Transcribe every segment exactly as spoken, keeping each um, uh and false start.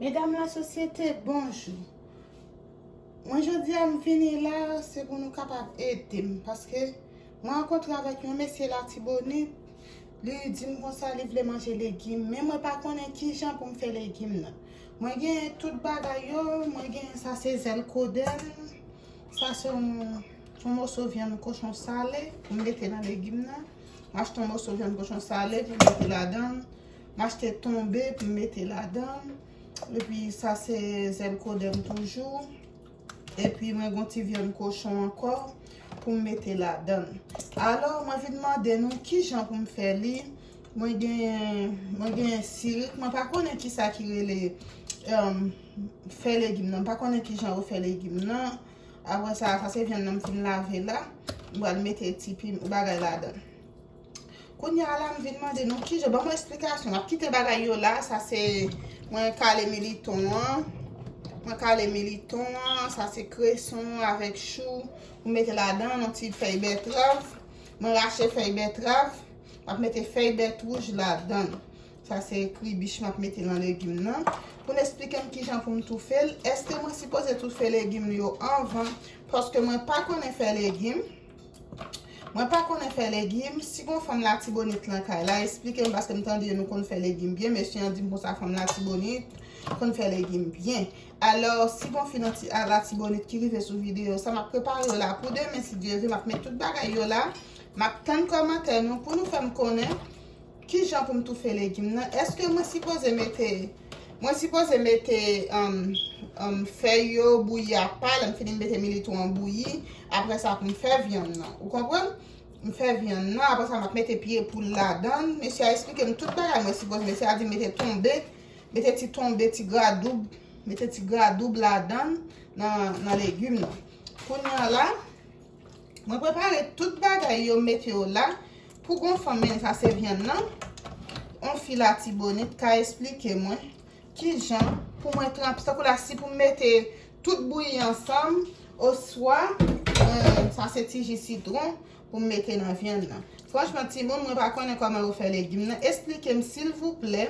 Medam lasosyete, bonjou. Mwen jodi a m vini la, se pou nou kapab ede m, paske mwen rankontre avèk yon mesye Latibonit, li di m konsa li vle manje legim, men mwen pa konnen kijan pou m fè legim nan. Mwen gen tout bagay yo, mwen gen sa se zèl kodenn, sa se yon, yon moso vyann kochon sale pou m mete nan legim nan. M achte yon moso vyann kochon sale pou m mete ladan l. M achte tonbe pou m mete ladan l. Epi sa se zèl kodenn toujou. Epi mwen gon ti vyann kochon ankò pou m mete ladan l. Alò, mwen vin mande nou kijan pou m fè li. Mwen gen, mwen gen sirik. Mwen pa konnen kisa ki rele, um, fè legim nan. M pa konnen kijan yo fè legim nan. Apre sa, sa se vyann nan m fin lave la. M pral mete ti pim, bagay ladan l. Kounye a la, m vin mande nou kijan, ban mwen esplikasyon. M ap kite bagay yo la, sa se mwen kale militon an. Mwen kale militon an, sa se kreson avèk chou. Mwen mete ladan yon ti fèy bètrav. Mwen rache fèy bètrav. M ap mete fèy bèt wouj ladan. Sa se kribich m ap mete nan legim nan. Pou n esplike m kijan pou m toufe l, èske mwen sipoze toufe legim yo anvan? Paske mwen pa konnen fè legim. Mwen pa konnen fè legim. Si gon fanm Latibonit lan kay la, esplike m, paske m tande nou konn fè legim byen. Mesye an di m konsa fanm Latibonit konn fè legim byen. Alò, si gon fi nan ti, a Latibonit ki rive sou videyo sa, m ap prepare yo la pou demen, si Dye vle, m ap met tout bagay yo la. M ap tann kòmantè nou pou nou fè m konnen kijan pou m toufe legim nan. Èske mwen sipoze mete, mwen sipoze mete, um, um, fèy yo bouyi apa, lè m fini m mete militon an bouyi, apre sa pou m fè vyann nan. Ou konprann? M fè vyann nan, apre sa m ap mete pye poul ladan l. Mesye a esplike m tout bagay mwen sipoze. Mesye a di m mete tonbe, mete ti tonbe, ti gradoub, mete ti gradoub ladan l, nan, nan legim nan. Kounye a la, mwen prepare tout bagay yo, m mete yo la. Pou gon fanm, men sa se vyann nan. On fi Latibonit ka esplike mwen kijan pou mwen tranpe, tankou la, si pou m mete tout bouyi ansanm, oswa, eh, sa se ti ji sitwon pou m mete nan vyann nan. Franchman, timoun, mwen pa konnen kòman yo fè legim nan. Esplike m, silvouplè,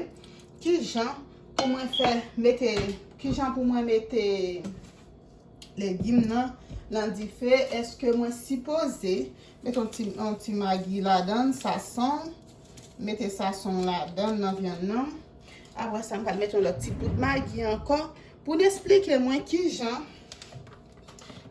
kijan pou mwen fè, mete, kijan pou mwen mete legim nan, nan dife, èske mwen sipoze mete yon ti, yon ti magi ladan l, sason, mete sason ladan l nan vyann nan. Apre sa, m pral mete yon lòt ti poud magi ankò pou n esplike mwen kijan,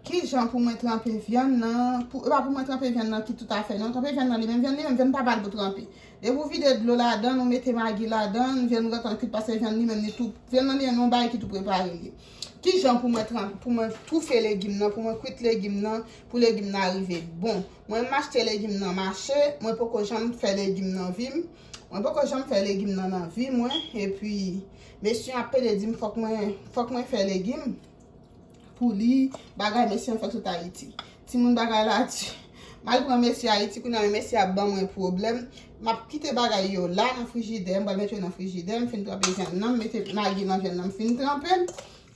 kijan pou mwen tranpe vyann nan, pou, e pa pou mwen tranpe vyann nan ki toutafè, non, tranpe vyann nan li menm, vyann li menm, vyann pa ba l pou tranpe. Depi w vide dlo ladan l, ou mete magi ladan l, vyann gentan kwit, paske vyann li menm li tou, vyann nan li menm yon bagay ki tou prepare li. Kijan pou mwen tran-, pou mwen toufe legim nan, pou mwen kwit legim nan, pou legim nan rive bon. Mwen m achte legim nan mache, mwen poko janm fè legim nan vi m. Mwen poko janm fè legim nan nan vi mwen. Epi, mesye ap pede di m fòk mwen, fòk mwen fè legim pou li, bagay mesye an fèk sot Ayiti. Timoun, bagay la di. M al pran mesye Ayiti, kounye a men mesye ap ban mwen pwoblèm. M ap kite bagay yo la nan frijidè, m pral mete yo nan frijidè, m fin tranpe vyann nan, m mete magi nan vyann nan, m fin tranpe l.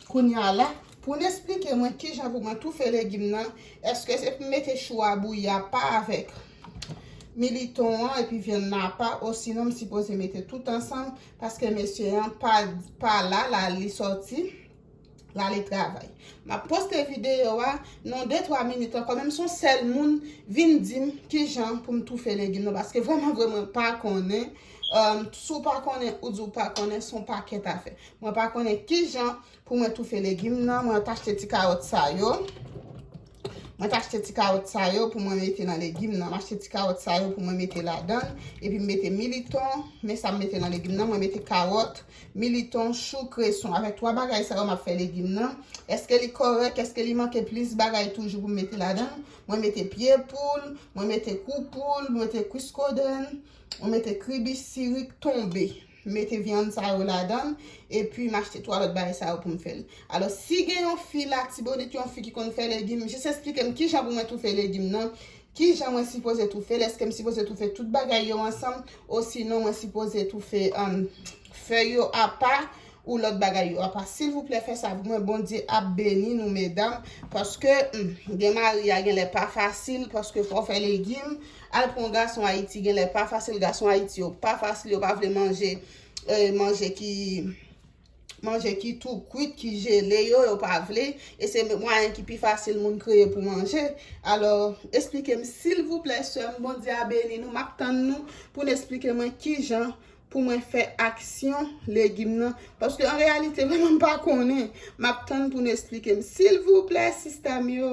Kounye a la, pou n esplike mwen kijan pou mwen toufe legim nan, èske se pou m mete chou a bouyi apa avèk militon an epi vyann nan apa, osinon m sipoze mete tout ansanm, paske mesye an pa, pa la, la li sòti. L ale travay. M ap poste videyo a, nan de twa minit ankò, menm si yon sèl moun vin di m kijan pou m toufe legim nan, paske vrèman vre mwen pa konnen. Um, si w pa konnen, ou di w pa konnen, se yon pakèt afè. Mwen pa konnen kijan pou mwen toufe legim nan, mwen t achte ti kawòt sa yo. Mwen t achte ti kawòt sa yo pou mwen mete nan legim nan. M achte ti kawòt sa yo pou mwen mete ladan l. Epi m mete militon, men sa m mete nan legim nan. Mwen mete kawòt, militon, chou, kreson. Avèk twa bagay sa yo m ap fè legim nan. Èske li kòrèk? Èske li manke plis bagay toujou pou m mete ladan l? Mwen mete pye poul, mwen mete kou poul, mwen mete kwis kodenn, mwen mete kribich, sirik, tonbe. M mete vyann sa yo ladan l, epi m achte twa lòt bagay sa yo pou m fè l. Alò, si gen yon fi Latibonit, yon fi ki konn fè legim, jis esplike m kijan pou mwen toufe legim nan, kijan mwen sipoze toufe l, èske m sipoze toufe tout bagay yo ansanm, osinon mwen sipoze toufe, um, fèy yo apa, ou lòt bagay yo apa. Silvouplè, fè sa pou mwen, Bondye ap beni nou, medam, paske, hmm, gen mari a genlè pa fasil, paske fò w fè legim, al pran yon gason Ayiti, genlè pa fasil, gason Ayiti yo pa fasil, yo pa vle manje, eh, manje ki, manje ki tou kwit, ki jele yo, yo pa vle, e se mwayen ki pi fasil moun kreye pou manje. Alò, esplike m, silvouplè, sè m, Bondye a beni nou, m ap tann nou pou n esplike mwen kijan pou mwen fè aksyon legim nan. Paske an reyalite, vrèman, m pa konnen. M ap tann pou n esplike m, silvouplè, sista m yo.